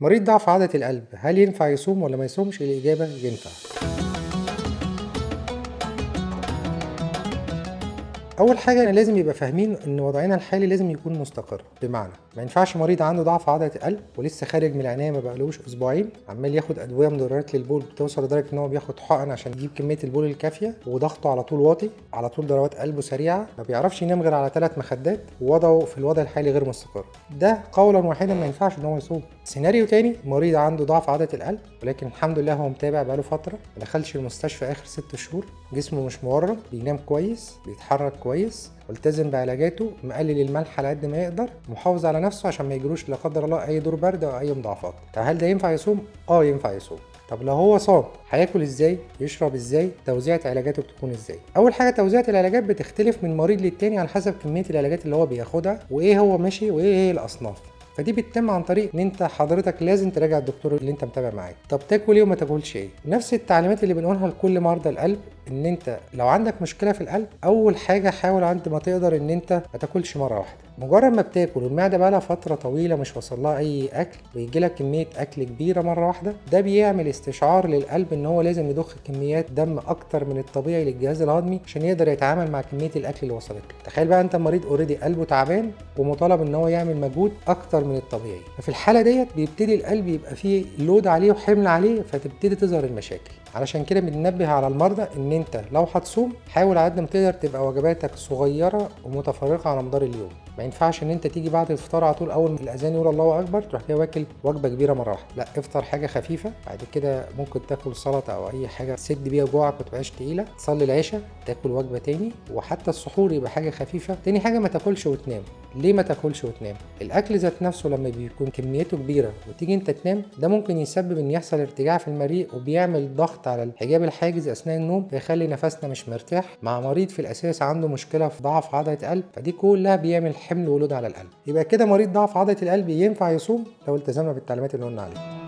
مريض ضعف عضلة القلب هل ينفع يصوم ولا ما يصومش؟ الإجابة ينفع. أول حاجة لازم يبقى فاهمين إن وضعنا الحالي لازم يكون مستقر، بمعنى ما ينفعش مريض عنده ضعف عضلة القلب ولسه خارج من العناية ما بقالوش أسبوعين، عمال ياخد أدوية مدرات للبول بتوصل لدرجة إن هو بياخد حقن عشان يجيب كمية البول الكافية، وضغطه على طول واطي، على طول ضربات قلبه سريعة، ما بيعرفش ينام غير على 3 مخدات، ووضعه في الوضع الحالي غير مستقر. ده قولا واحدا ما ينفعش إن هو يصوم. سيناريو تاني، مريض عنده ضعف عضلة القلب ولكن الحمد لله هو متابع بقاله فترة، ما دخلش المستشفى آخر 6 شهور، جسمه مش مورم، بينام كويس، بيتحرك كويس، ملتزم بعلاجاته، مقلل الملح على قد ما يقدر، محافظ على نفسه عشان ما يجروش لا قدر الله اي دور برد او اي مضاعفات. طب هل ده ينفع يصوم؟ اه ينفع يصوم. طب لو هو صام هياكل ازاي؟ يشرب ازاي؟ توزيعة علاجاته بتكون ازاي؟ اول حاجة توزيعة العلاجات بتختلف من مريض للتاني على حسب كمية العلاجات اللي هو بياخدها وايه هو ماشي وايه هي الاصناف. فدي بتتم عن طريق ان انت حضرتك لازم تراجع الدكتور اللي انت متابع معاه. طب تاكل ايه وما تاكلش ايه؟ نفس التعليمات اللي بنقولها لكل مرضى القلب، ان انت لو عندك مشكلة في القلب اول حاجة حاول عند ما تقدر ان انت ما تاكلش مرة واحدة. مجرد ما بتاكل والمعده بقى لها فترة طويلة مش وصل لها اي اكل ويجي لك كمية اكل كبيرة مرة واحدة، ده بيعمل استشعار للقلب ان هو لازم يضخ كميات دم اكتر من الطبيعي للجهاز الهضمي عشان يقدر يتعامل مع كمية الاكل اللي وصلت له. تخيل بقى انت مريض already قلبه تعبان ومطالب ان هو يعمل مجهود اكتر من الطبيعي، ففي الحالة ديت بيبتدي القلب يبقى فيه load عليه وحمل عليه، فتبتدي تظهر المشاكل. علشان كده بننبه على المرضى ان انت لو هتصوم حاول على قد ما تقدر تبقى وجباتك صغيرة ومتفرقه على مدار اليوم. ما ينفعش ان انت تيجي بعد الفطار على طول اول ما الاذان يقول الله اكبر تروح جاي واكل وجبة كبيرة مرة واحدة، لا افطر حاجة خفيفة، بعد كده ممكن تاكل سلطة او اي حاجة تسد بيها جوعك ما تبقاش تقيلة، تصلي العشاء تاكل وجبة تاني، وحتى السحور يبقى حاجة خفيفة. تاني حاجة ما تاكلش وتنام. ليه ما تاكلش وتنام؟ الاكل ذات نفسه لما بيكون كميته كبيرة وتيجي انت تنام ده ممكن يسبب ان يحصل ارتجاع في المريء وبيعمل ضغط على الحجاب الحاجز اثناء النوم، فيخلي نفسنا مش مرتاح. مع مريض في الاساس عنده مشكلة في ضعف عضلة قلب، فدي كلها بيعمل حمل ولود على القلب. يبقى كده مريض ضعف عضلة القلب ينفع يصوم لو التزمنا بالتعليمات اللي قلنا عليها.